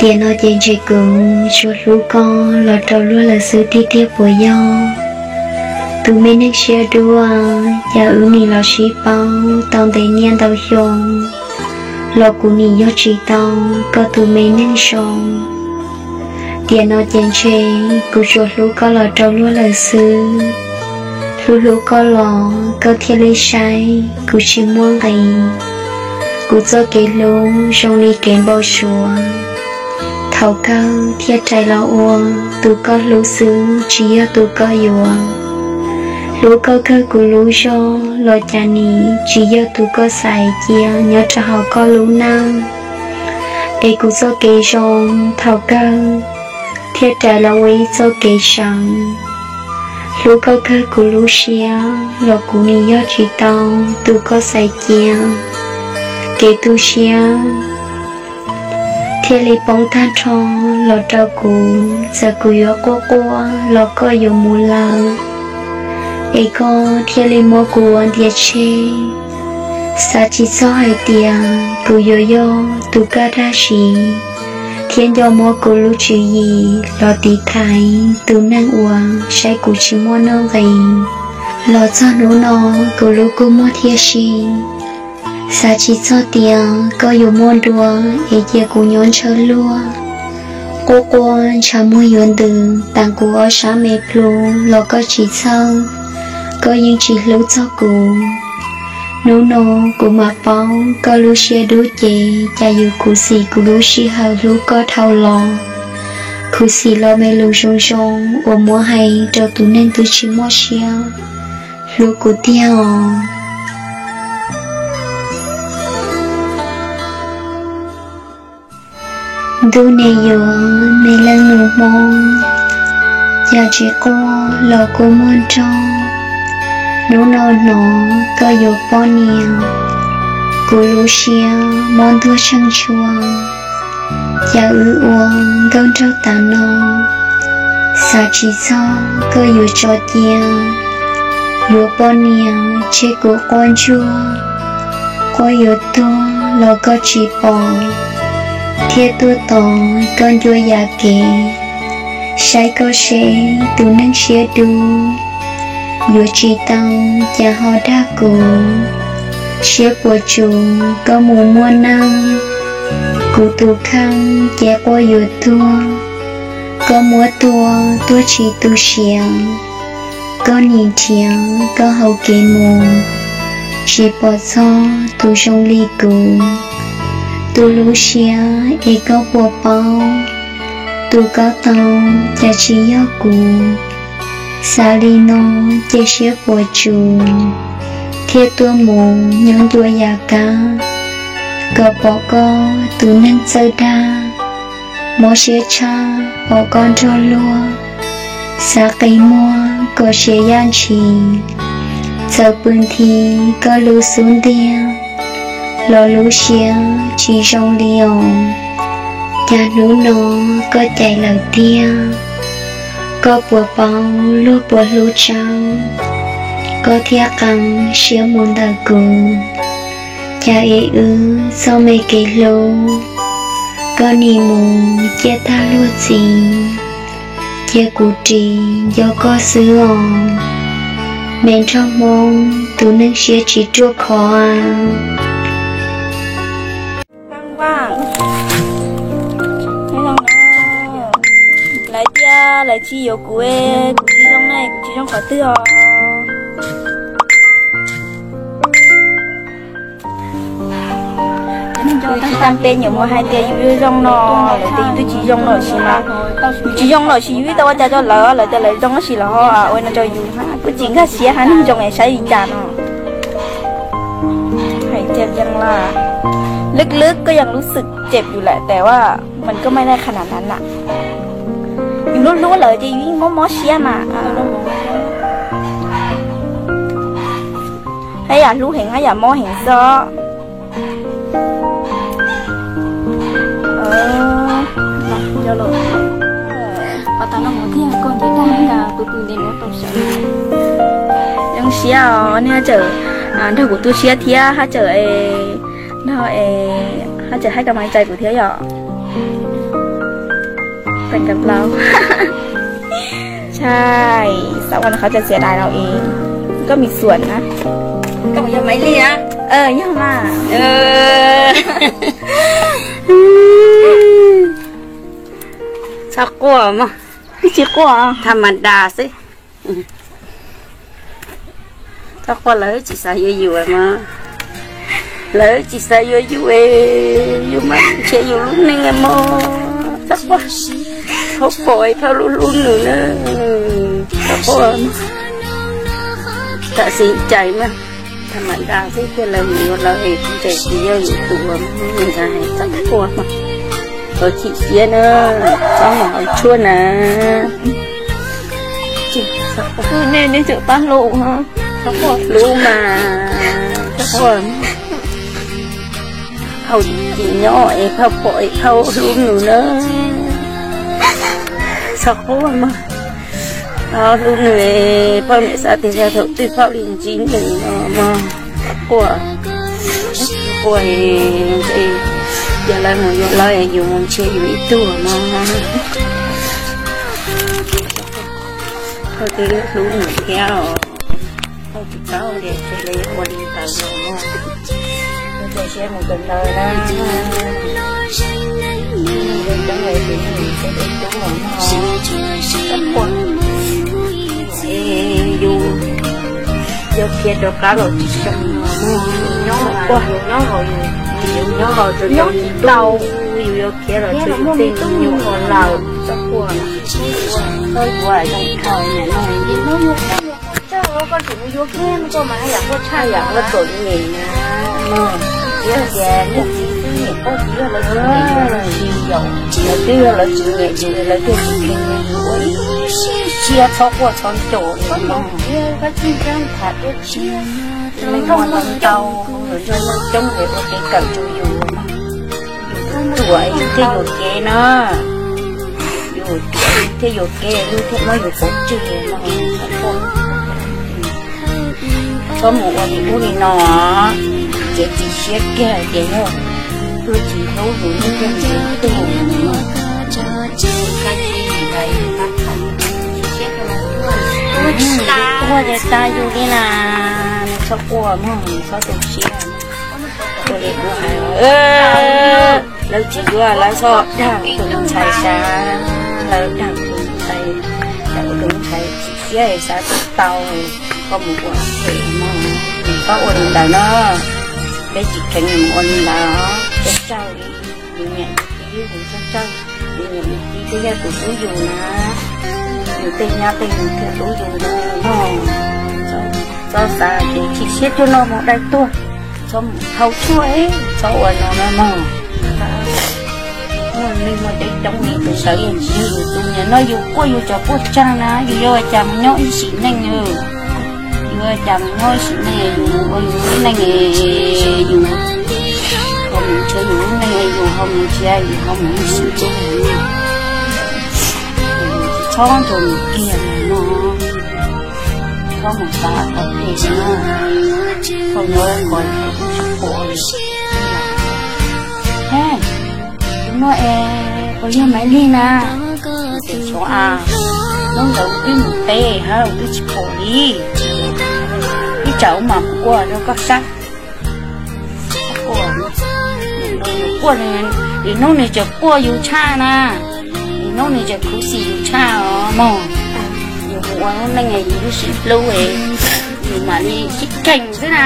Tiam no ces ntshe kuv tsuas hlub koj los rau luag lawm xwb tiag tiag puas yog? Tus me neeg siab dua, cas wb nim los sib paub tau ntev niaj ntau xyoo los kuv nim yog tsis tau koj tus me neeg zoo. Tiam no ces ntshe kuv tsuas hlub koj los rau luag lawm xwb. Hlub hlub koj los koj thiaj li saib kuv tsis muaj nqis. Kuv txoj kev hlub zoo li kev npau suav, thaum kawg thiaj rais los ua tus koj hlub xwb tsis yog tus koj yuav. Hlub koj kawg kuv lub zog los cas nim tsis yog tus koj xaiv cia nyob rau hauv koj lub neej. Es kuv txoj kev zoo thaum kawg thiaj rais los ua ib txoj kev seev. Hlub koj kawg kuv lub siab los kuv nim yog tsis tau tus koj xaiv cia. Kev tu siab thiaj li poob tag nrho los rau kuv, txawm kuv yuav quaj quaj los koj yuav mus lawm, es koj thiaj li muab kuv ua ntiav tsheb. Xav tsis txog hais tias kuv yuav yog tus kaj dab tsi thiab nco muab kuv lub tswv yim los tiv thaiv tus neeg uas saib kuv tsis muaj nuj nqis. Los txog hnub no kuv lub kua muag thiaj si. Xav tsis txog tias koj yuav muaj dua es cia kuv nyob ntshaw luag. Quaj quaj ntshav muag yuav ntws tas kuv ob sab me plhu los koj tsis txhawj, koj yeej tsis hlub txog kuv. Hnub no kuv mam paub koj lub siab dub ces cas yus khuv xim kuv lub sij hawm hlub koj dhau los, khuv xim lo me lus zoo zoo uas muab hais rau tus neeg twb tsis muaj siab hlub kuv tiag os. Ntuj nim yuav me leej nus Hmoob, cas tsis quaj los kua muag nrog. Hnub no hnov koj yuav poj niam, kuv lub siab mob ntuag tsheej tshua. Cas wb ua nkauj nraug tas no, xav tsis txog koj yuav tso cia, yuav poj niam tseg kuv quaj ntsuag. Quaj yuav tuag los koj tsis pom, thiaj tuaj tos koj ncua yam kev. Saib koj seb tus neeg siab dub, yuav tsis tau cas ho dag kuv. Siab puas tsuaj koj mus muaj neej, kuv tus kheej ces quaj yuav tuag. Koj muab tua tuag tsis tu siav, koj nim nrhiav koj hauv kev mus, tsis pom txog tus zoo li kuv. Tu lub siab es koj puas paub, tus koj tau cas tsis yog kuv. Xav li no ces siab puas tsuaj, thiaj tuaj mus nyob ncua yam kab, kom pom koj tus neeg txawj dag. Mob siab tshaj pom koj nrog luag, xav qi muag kom siav yaj ntshis. Txawm pw nthi koj lub xub ntiag, los lub siab tsis zoo li os. Cas hnub no koj cais lawm tiag, koj puas paub luag puas hlub tseeb, koj thiaj qee siab mus ntawm kuv. Cas es wb txoj me kev hlub, koj nim mus ciaj tag luag txiv, cia kuv ris nco koj xwb os. Me nraug Hmoob tus neeg siab tsis ruaj khov. Lawv tias lawv tsis yuav kuv, kuv tsis zoo ne, kuv tsis zoo qhov twg os? Yus tsis tau pe nyuam mus hais tias yus zoo no, lawv tias yus twb tsis zoo no tab sis mas, yus tsis zoo no tab sis yus tsis tau ua cas rau lawv, lawv tias lawv zoo tab sis lawv ho ua no rau yus, kuj tsis nkag siab hab, neeg zoo es saib li cas no. Hais tias yeej laj, lwb lwb koj yeej lub xwm cem yus lawm, tes ua mas koj maj laj qha na na na. Yus hlub hlub lawm ces yus yeej mob mob siab mas. Hab yam hlub heev hab yam mob heev xwb. Zoo siab os, nej haj tseem nrog kuv tu siab thiab haj tseem, nrog, haj tseem hais ka maiv cai kuv thiab yom. ใช่ สองวันเขาจะเสียดายเราเอง ก็มีส่วนนะ ก็ยังไม่เรียก เออ ยังมา Txhob quaj mog. Twb tsis quaj, tham mas das xwb. Txhob quaj, lawv tsis xav yuav yus mog. Lawv tsis xav yuav yus es yus mas nrhiav yus lub neej mog. Txhob quaj, txhob pom phauj lub hlub nws na. Txhob quaj, tam sim cais mas tham mas das xwb, thiaj lawv mus yuav lawv es kuv ces kuv yog yus tus uas ntxhais hais txhob quaj mog. Txhob chim siab na, txhob mus haus tshuaj na. Nej, nej tseem pab hlub, txhob quaj, hlub mas txhob quaj. Phauj tsis nyob es phauj pom es phauj hlub nws na. Txhob quaj mog. Hlub nws, phauj niam xav tias yog thaum twg phauj li ntsib nws no mog. Quaj, quaj, yog lawv mus yuav lawv es yus mus nrhiav yus ib tug no. Phauj twb hlub nws thiab os. Phauj tsis paub tias ntshe lawv yuav ua li ntawd los. Ua txoj siab mus kawm ntawv na. Coob es tus neeg thiab tus tub los no. Txhob quaj. Es yus yog khiav rov qab los tsis zoo, nyob, nyob hauv, nyob hauv, nyob tsis tau, yus yuav khiav los tsis tau, yus muaj me tub me nyuam lawm, txhob quaj, txhob yuav zoo dhau niam no. Koj tseem mus yuav kiag koj mas haj yam ua tshaj yam ua txom nyem na. Yog tias niam txiv twb nyiam koj, tsis yog lawv tsis nyiam yus, tsis yog, lawv twb yog lawv tsis nyiam yus, lawv thiaj tsis kheev yus ua ib siab, txhob quaj txhob nco li no. Koj tsis ntseeg tham dua tshiab, neeg muaj ntau ntau, lawv coob coob es ua kev kawm rau yus no. Yus ruam yus thiaj yuam kev na, yus ruam thiaj yuam kev, yus thiaj muab yus pov tseg no. Txhob mus ua li ub li no, ces tsis siab kiag ces yog twb tsis hlub yus, yus thiaj mus ua tus no. Ua ces tas yus li na, nws txhob quaj mog, nws txhob tu siab. Ua li kuv hais, lawv tsis yuav lawv txhob dag tus ntxhais sav, lawv dag tus ntxhais, dag tus ntxhais tsis siab xav tsis tau, koj mus ua phem no, nws txhob ua li ntawd no, peb tsis kheev mus ua li ntawd, peb tsaug li, yus niam yus txiv yus txhob tsaug, yus niam yus txiv twb yog tus hlub yus na, yus tej nyab tej nus thiaj hlub yus ntawd no, txhob xav ces chim siab cuag no mus dai tuag, txhob mus haus tshuaj, txhob ua no no mog. Muaj neeg muaj teb coob li tus ntawd yeej tsis yog yus tus, nim no yus quaj yus cov quaj tsaug na, yus yuav ua cas mus nyob ib sim neej. Yus ua cas mus nyob ib sim neej, yus mus ua yus lub neej, yus ho mus nrhiav yus lub neej, yus ho mus nrhiav, yus ho mus ib sim neej. Txhob nrog nws kiag no, txhob mus xav qhov phem na, txhob yuav qhov tsis pom li. Tus no es puas yog Maiv Lig na? Tus xyov a, hnub ntawd wb mus teb hab wb tsis pom li. Ib tsam wb mam mus ua rau koj saib. Quaj, nim no nws quaj, nim hnub nws tseem quaj yus tshaj na, nim hnub nws tseem khuv xim yus tshaj os mog. Yus mus ua lub neej yus lub siab hlub, yus mam li sib kheev xwb na,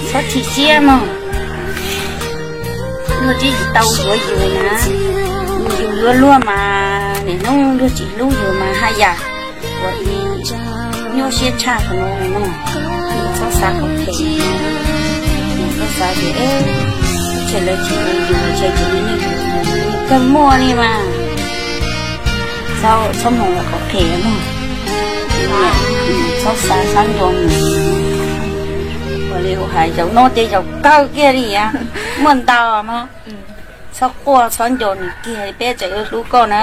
txhob chim siab mog. Luag twb tsis tau yuav yus na, yus yuav luag mas nim hnub luag tsis hlub yus mas haj yam ua ib nyuaj siab tshaj qhov no no. Txhob xav qhov phem, txhob xav tias ntshe lawv tsis yuav yus, ntshe tsis muaj neeg yuav yus, kawg muaj li mas. Txhob mus qhov phem mog. Txhob xav, txhob nco mus. Ua li ua hais zaum no ces zaum kawg kiag li, muaj ntau mog. Txhob quaj txhob nco nws kiag, peb tseem hlub koj na.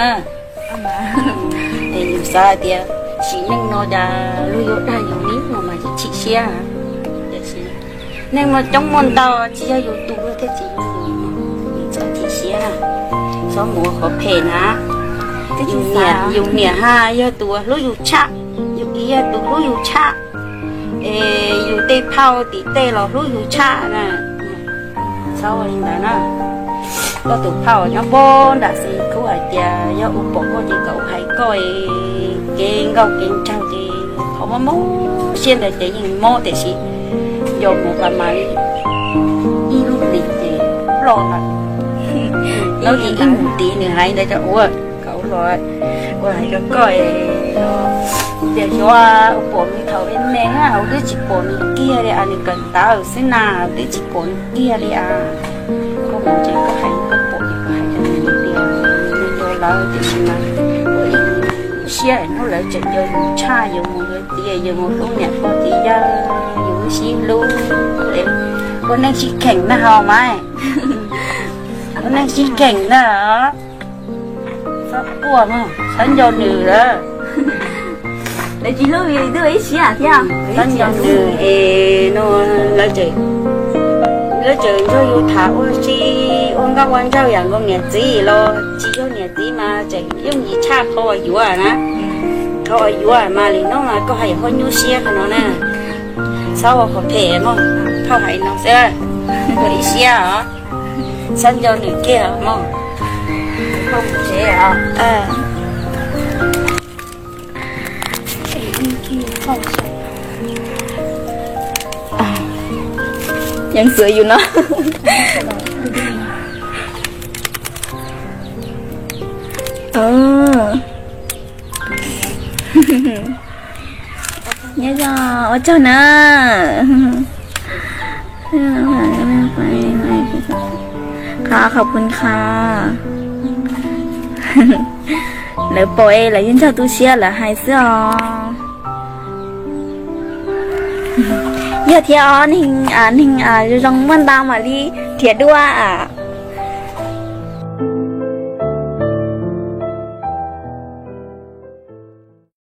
Es yus xav hais tias sim neej no cas luag yuav dag yus li no mas yeej chim siab. Tiam sis neeg no coob muaj ntau, tsis yog yus tus luag thiaj tsis yuav yus, txhob chim siab na, txhob mus ua qhov phem na. Yus niam ha yog tus hlub yus tshaj, yus txiv yog tus hlub yus tshaj, es yus tej phauj tim tej los hlub yus tshaj na. Txhob ua li ntawd na. Koj tus phauj nyob puag nram xis khub hais tias yog ua pom koj ces kom ua hais koj kev nkauj kev nraug ces qhov mob mob siab ntawd ces yeej mob tiam sis nco mus pas mas li ib lub hlis ces ploj lawm. Nov ces ib mus tiv nws hais ntawd rau ua kom ua hais rau koj tias xyov ua pom nws thaum me me na, ua twb tsis pom nws kiag li as, nws kawm ntawv xwb na, ua twb tsis pom nws kiag li as. Koj mus ces koj hais koj pom ces koj hais rau nws tias nws nco lawv tiam sis mas ua ib siab hnub lawv tseem nco yus tshaj, yus mus yuav txiv, yus mus hlub niam hlub txiv yawg, yus lub siab hlub, ua neej sib kheem na ho mas, ua neej sib kheem na. Txhob quaj mog, txhob nco nws lawm. Lawv tsis hlub yus twb ua ib siab thiab. Txhob nco nws es no, lawv tseem, lawv tseem nrog yus tham ua si, ua nkauj ua nraug yam nkaus niam txiv los tsis yog niam txiv mas tseem yooj yim tshaj qhov uas yuav na. Qhov uas yuav mas li no mas koj haj yam ho nyuaj siab qhov no na. Txhob ua qhov phem mog, phauj hais no xwb, ua ib siab os. Txhob nco nws kiag mog. Phauj mus tsev os. Yeej xwb yus no. Nyob zoo, ua tsaug na. Qhov, qhov pun qhov. Lawv pom es lawv yeej nrog tu siab lawv hais xwb os. Yog thiab os, neeg, neeg zoo zoo muaj ntau mam li nrhiav dua.